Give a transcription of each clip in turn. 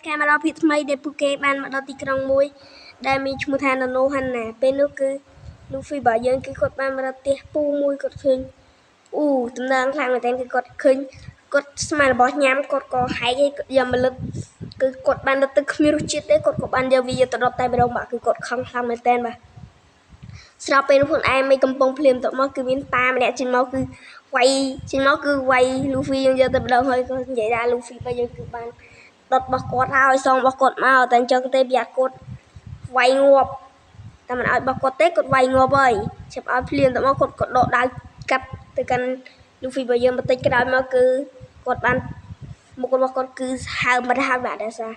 ការមកដល់ភាគថ្មីដែលពួកគេបានមកដល់ទីក្រុងមួយដែលមានឈ្មោះថាណូណូហាន់ណាពេលនោះគឺលូហ្វីរបស់យើងគឺគាត់បានមកដល់ផ្ទះពូមួយគាត់ឃើញអូតំណែងខ្លាំងមែនទែនគឺគាត់ឃើញគាត់ស្មានរបស់ញ៉ាំគាត់ក៏ហែកឲ្យយកមកលឹកគឺគាត់បានទៅគ្មានរសជាតិទេគាត់ក៏បានយកវាទៅដុតតែម្ដងបាទគឺគាត់ខឹងខ្លាំងមែនទែនបាទស្របពេលនោះខ្លួនឯងមិនកំពុងភ្លាមទៅមកគឺមានតាម្នាក់ចេញមកគឺវាយចេញមកគឺវាយលូហ្វីយើងយកទៅម្ដងហើយក៏និយាយថាលូហ្វីរបស់យើងគឺបានដុតរបស់គាត់ហើយសងរបស់គាត់មកតែអញ្ចឹងទេប្រយ័ត្នគាត់វាយងាប់តែមិនឲ្យរបស់គាត់ទេគាត់វាយងាប់ហើយចាប់ឲ្យភ្លាមទៅមកគាត់ក៏ដកដាវកាប់ទៅកាន់លូហ្វីរបស់យើងបន្តិចក្រោយមកគឺគាត់បានមុខរបស់គាត់គឺហើមបាត់ហើយបាទដោយសារ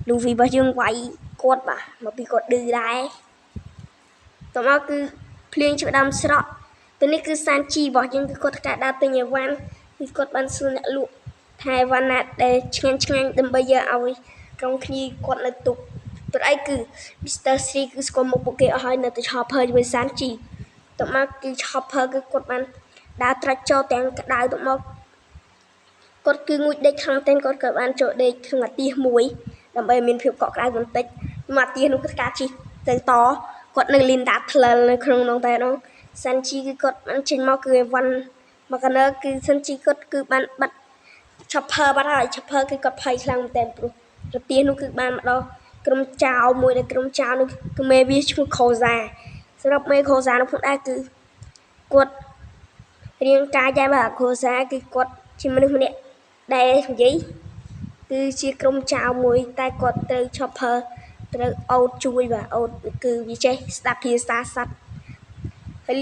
លូហ្វីរបស់យើងវាយគាត់បាទមកពីគាត់ឌឺដែរតមកគឺភ្លៀងចាប់ដើមស្រក់ទៅនេះគឺសានជីរបស់យើងគឺគាត់ការដើរទិញអីវ៉ាន់គឺគាត់បានសួរអ្នកលក់ថាអីវ៉ាន់ណាដែលឆ្ងាញ់ឆ្ងាញ់ដើម្បីយកឲ្យក្រុមគ្នាគាត់នៅទុកព្រោះអីគឺ Mr. 3គឺស្គាល់មុខពួកគេអស់ហើយនៅតែ Chopper ជាមួយសានជីតមកគឺ Chopper គឺគាត់បានដើរត្រាច់ចូលទាំងក្តៅទៅមកគាត់គឺងូតដេកខ្លាំងតែគាត់ក៏បានចូលដេកក្នុងអាទិសមួយដើម្បីមានភាពកក់ក្ដៅបន្តិចមកអាទិសនោះគឺការជិះទៅតគាត់នៅលីនដាថ្លិលនៅក្នុងនោះតែនោះសាន់ជីគឺគាត់បានចេញមកគឺអីវ៉ាន់មកកណើគឺសាន់ជីគាត់គឺបានបាត់ Chopper បាត់ហើយ Chopper គឺគាត់ភ័យខ្លាំងមែនទែនព្រោះរទាសនោះគឺបានមកដល់ក្រុមចៅមួយដែលក្រុមចៅនោះគឺមេវាឈ្មោះខូសាសម្រាប់មេខូសានោះផងដែរគឺគាត់រាងកាយដែរបាទខូសាគឺគាត់ជាមនុស្សម្នាក់ដែលនិយាយគឺជាក្រុមចៅមួយតែគាត់ត្រូវ Chopper ត្រូវអូតជួយបាទអូតគឺវាចេះស្ដាប់ភាសាសត្វហើយ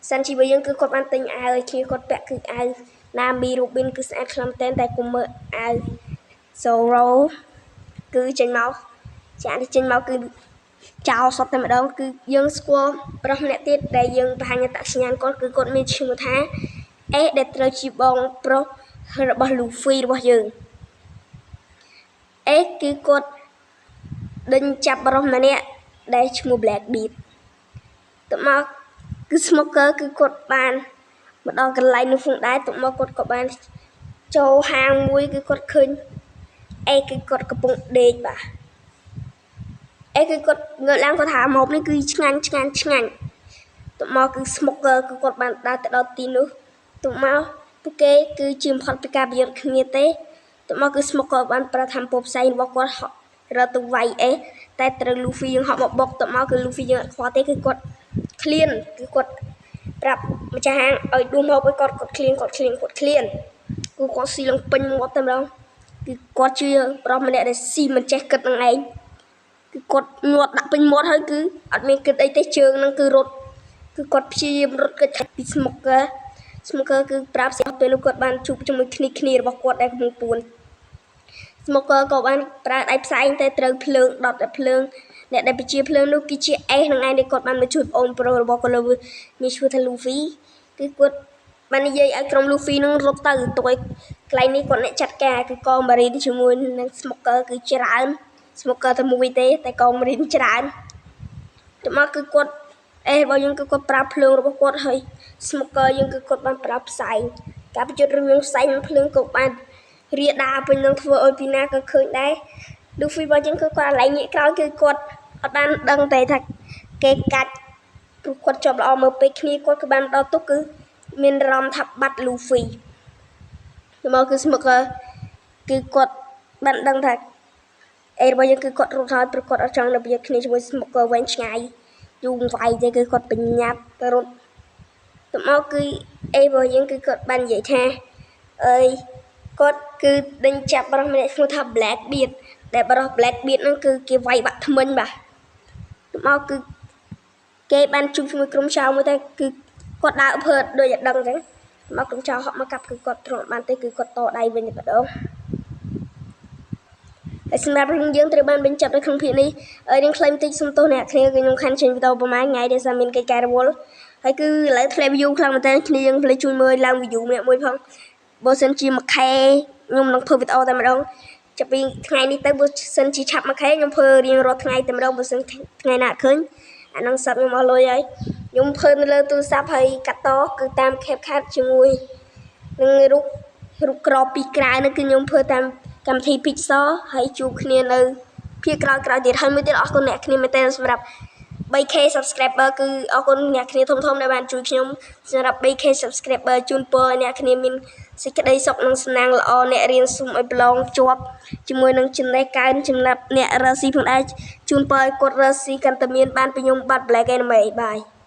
សាន់ជីរបស់យើងគឺគាត់បានទិញអាវឲ្យគ្នាគាត់ពាក់គឺអាវណាមីរូប៊ីនគឺស្អាតខ្លាំងមែនតែគុំមើលអាវ Zoro គឺចេញមកចានេះចេញមកគឺចោលសតតែម្ដងគឺយើងស្គាល់ប្រុសម្នាក់ទៀតដែលយើងបង្ហាញអត្តសញ្ញាណគាត់គឺគាត់មានឈ្មោះថាអេដែលត្រូវជាបងប្រុសរបស់លូហ្វីរបស់យើងអេគឺគាត់ដេញចាប់ប្រុសម្នាក់ដែលឈ្មោះ Black Beat ទៅមកគឺ Smoker គឺគាត់បានមកដល់កន្លែងនោះផងដែរទៅមកគាត់ក៏បានចូលហាងមួយគឺគាត់ឃើញអេគឺគាត់កំពុងដេកបាទអេគឺគាត់ងើបឡើងគាត់ថាម្ហូបនេះគឺឆ្ងាញ់ឆ្ងាញ់ឆ្ងាញ់ទៅមកគឺ Smoker គឺគាត់បានដើរទៅដល់ទីនោះទៅមកពួកគេគឺជាផុតពីការប្រយុទ្ធគ្នាទេទៅមកគឺ Smoker បានប្រើធម្មពលផ្សេងរបស់គាត់ហក់រត់ទៅវាយអេតែត្រូវ Luffy យើងហក់មកបុកទៅមកគឺ Luffy យើងអត់ខ្វល់ទេគឺគាត់ឃ្លានគឺគាត់ប្រាប់ម្ចាស់ហាងឲ្យដួសម្ហូបឲ្យគាត់គាត់ឃ្លានគាត់ឃ្លានគាត់ឃ្លានគឺគាត់ស៊ីឡើងពេញមាត់តែម្ដងគឺគាត់ជាប្រុសម្នាក់ដែលស៊ីមិនចេះគិតនឹងឯងគឺគាត់ញាត់ដាក់ពេញមាត់ហើយគឺអត់មានគិតអីទេជើងហ្នឹងគឺរត់គឺគាត់ព្យាយាមរត់គេចពី Smoker Smoker គឺប្រាប់ស្រាប់ពេលនោះគាត់បានជួបជាមួយគ្នាគ្នារបស់គាត់ដែលកំពុងពួន Smoker ក៏បានប្រើដៃផ្សែងតែត្រូវភ្លើងដុតតែភ្លើងអ្នកដែលបញ្ជាភ្លើងនោះគឺជាអេសនឹងឯងដែលគាត់បានមកជួយប្អូនប្រុសរបស់គាត់លើមានឈ្មោះថា Luffy គឺគាត់បាននិយាយឲ្យក្រុម Luffy នឹងរត់ទៅទុកឲ្យកន្លែងនេះគាត់អ្នកចាត់ការគឺកងម៉ារីនជាមួយនឹង Smoker គឺច្រើន Smoker តែមួយទេតែកងម៉ារីនច្រើនទៅមកគឺគាត់អេរបស់យើងគឺគាត់ប្រើភ្លើងរបស់គាត់ហើយ Smoker យើងគឺគាត់បានប្រើផ្សែងការប្រយុទ្ធរវាងផ្សែងនិងភ្លើងក៏បានរាដាពេញនឹងធ្វើឲ្យពីណាក៏ឃើញដែរ Luffy របស់យើងគឺគាត់កន្លែងងាកក្រោយគឺគាត់អត់បានដឹងទេថាគេកាច់ព្រោះគាត់ជាប់ល្អមើលពេកគ្នាគាត់គឺបានដល់ទុកគឺមានអារម្មណ៍ថាបាត់ Luffy ទៅមកគឺ Smoker គឺគាត់បានដឹងថាអេរបស់យើងគឺគាត់រត់ហើយព្រោះគាត់អត់ចង់នៅប្រយុទ្ធគ្នាជាមួយ Smoker វែងឆ្ងាយយូរវាយទេគឺគាត់បញ្ញាប់រត់ទៅមកគឺអេរបស់យើងគឺគាត់បាននិយាយថាអើយគាត់គឺដេញចាប់ប្រុសម្នាក់ឈ្មោះថា Black Beard ដែលប្រុស Black Beard ហ្នឹងគឺគេវាយបាក់ធ្មេញបាទទៅមកគឺគេបានជួបជាមួយក្រុមចៅមួយតែគឺគាត់ដើរភើតដូចតែដឹងអញ្ចឹងមកក្រុមចៅហក់មកកាប់គឺគាត់ទ្រាំបានទេគឺគាត់តដៃវិញតែម្ដងហើយសម្រាប់រឿងយើងត្រូវបានបញ្ចប់នៅក្នុងភាគនេះហើយនឹងខ្លីបន្តិចសុំទោសអ្នកគ្នាគឺខ្ញុំខានចេញវីដេអូប្រហែលថ្ងៃដោយសារមានកិច្ចការរវល់ហើយគឺឥឡូវធ្លាក់ view ខ្លាំងមែនតើគ្នាយើងភ្លេចជួយមើលឡើង view ម្នាក់មួយផងបើសិនជា 1K ខ្ញុំនឹងធ្វើវីដេអូតែម្ដងចាប់ពីថ្ងៃនេះទៅបើសិនជាឆាប់ 1K ខ្ញុំធ្វើរៀងរាល់ថ្ងៃតែម្ដងបើសិនថ្ងៃណាអត់ឃើញអានឹងសាប់ខ្ញុំអស់លុយហើយខ្ញុំធ្វើនៅលើទូរស័ព្ទហើយកាត់តគឺតាម CapCut ជាមួយនឹងរូបរូបក្របពីក្រៅនោះគឺខ្ញុំធ្វើតាម កម្មវិធី Pixar ហើយជួបគ្នានៅភាគក្រោយៗទៀតហើយមួយទៀតអរគុណអ្នកគ្នាមែនទែនសម្រាប់ 3K subscriber គឺអរគុណអ្នកគ្នាធំៗដែលបានជួយខ្ញុំសម្រាប់ 3K subscriber ជូនពរឲ្យអ្នកគ្នាមានសេចក្តីសុខនិងសំណាងល្អអ្នករៀនសូមឲ្យប្រឡងជាប់ជាមួយនឹងចំណេះកើនចំណាប់អ្នករកស៊ីផងដែរជូនពរឲ្យគាត់រកស៊ីកាន់តែមានបានពីខ្ញុំបាទ Black Anime. Bye.